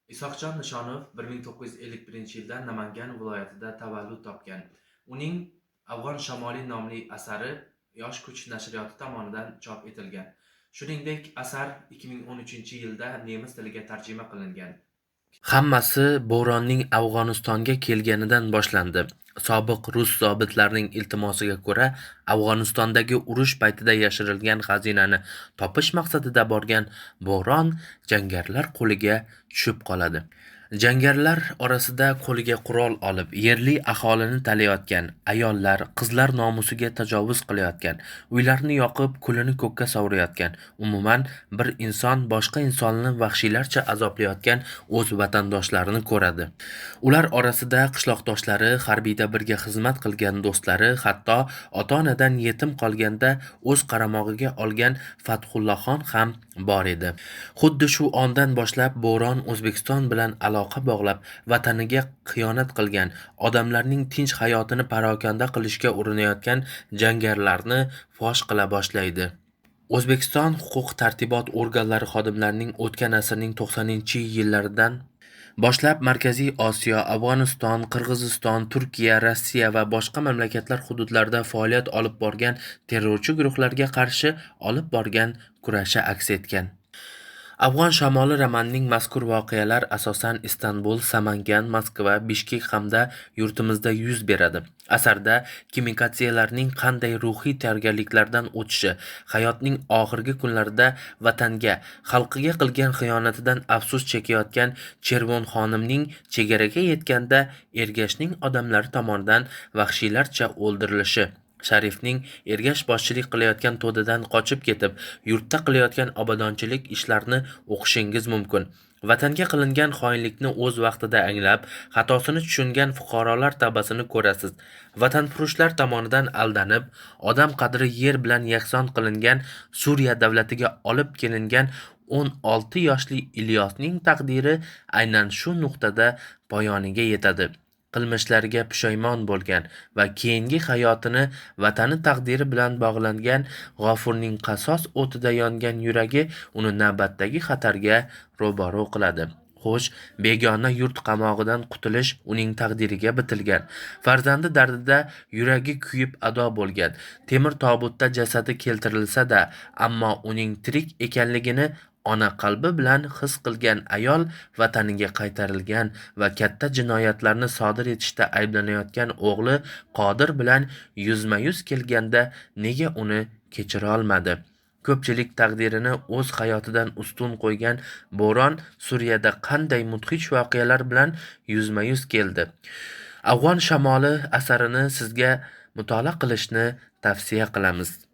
Isoqjon Nishonov 1951-yilda Namangan viloyatida tavallud topgan. Uning Afg'on shamoli nomli asari Yosh kuch nashriyoti tomonidan chop etilgan. Shuningdek, asar 2013-yilda nemis tiliga tarjima qilingan. Hammasi Bo'ronning Afg'onistonga kelganidan boshlandi. Sobiq rus zobitlarining iltimosiga ko'ra, Afg'onistondagi urush paytida yashirilgan xazinani topish maqsadida borgan Bo'ron jangarilar qo'liga tushib qoladi. Jangarilar orasida qo'liga qurol olib, yerli aholini talayotgan, ayollar, qizlar nomusiga tajovuz qilayotgan, uylarni yoqib, kulini ko'kka sovurayotgan, umuman bir inson boshqa insonni vahshiylarcha azoblayotgan o'z vatandoshlarini ko'radi. Ular orasida qishloqdoshlari, harbiyda birga xizmat qilgan do'stlari, hatto ota-onadan yetim qolganda o'z qaramog'iga olgan Fathullaxon ham bor edi. Xuddi shu ondan boshlab Bo'ron O'zbekiston bilan aloqa bog'lab, vataniga xiyonat qilgan, odamlarning tinch hayotini parokanda qilishga urinayotgan jangarilarni fosh qila boshlaydi. O'zbekiston huquq-tartibot organlari xodimlarining o'tgan asrning 90-yillaridan boshlab Markaziy Osiyo, Afg'oniston, Qirg'iziston, Turkiya, Rossiya va boshqa mamlakatlar hududlarida faoliyat olib borgan terrorchi guruhlarga qarshi olib borgan kurashi aks etgan. Afg'on shamoli romanining mazkur voqealar asosan Istanbul, Samangan, Moskva, Bishkek hamda yurtimizda yuz beradi. Asarda kimikatsiyalarning qanday ruhiy tayyorgarliklardan o'tishi, hayotning oxirgi kunlarida vatanga, xalqiga qilgan xiyonatidan afsus chekayotgan Chervon xonimning chegaraga yetganda Ergashning odamlari tomonidan vahshiylarcha o'ldirilishi, Sharifning Ergash boshchilik qilayotgan to'dadan qochib ketib, yurtda qilayotgan obodonchilik ishlarini o'qishingiz mumkin. Vatanga qilingan xoinlikni o'z vaqtida anglab, xatosini tushungan fuqarolar tavbasini ko'rasiz. Vatanfurushlar tomonidan aldanib, odam qadri yer bilan yakson qilingan Suriya davlatiga olib kelingan 16 yoshli Ilyosning taqdiri aynan shu nuqtada poyoniga yetadi. Qilmishlariga pushaymon bo'lgan va keyingi hayotini vatani taqdiri bilan bog'langan G'ofurning qasos o'tida yongan yuragi uni navbatdagi xatarga ro'baro' qiladi. Xo'sh, begona yurt qamog'idan qutulish uning taqdiriga bitilgan. Farzandi dardida yuragi kuyib ado bo'lgan. Temir tobutda jasadi keltirilsa-da, ammo uning tirik ekanligini ona qalbi bilan his qilgan ayol vataniga qaytarilgan va katta jinoyatlarni sodir etishda ayblanayotgan o'g'li Qodir bilan yuzma-yuz kelganda nega uni kechira olmadi? Ko'pchilik taqdirini o'z hayotidan ustun qo'ygan Bo'ron Suriyada qanday mudhish voqealar bilan yuzma-yuz keldi? Afg'on shamoli asarini sizga mutolaa qilishni tavsiya qilamiz.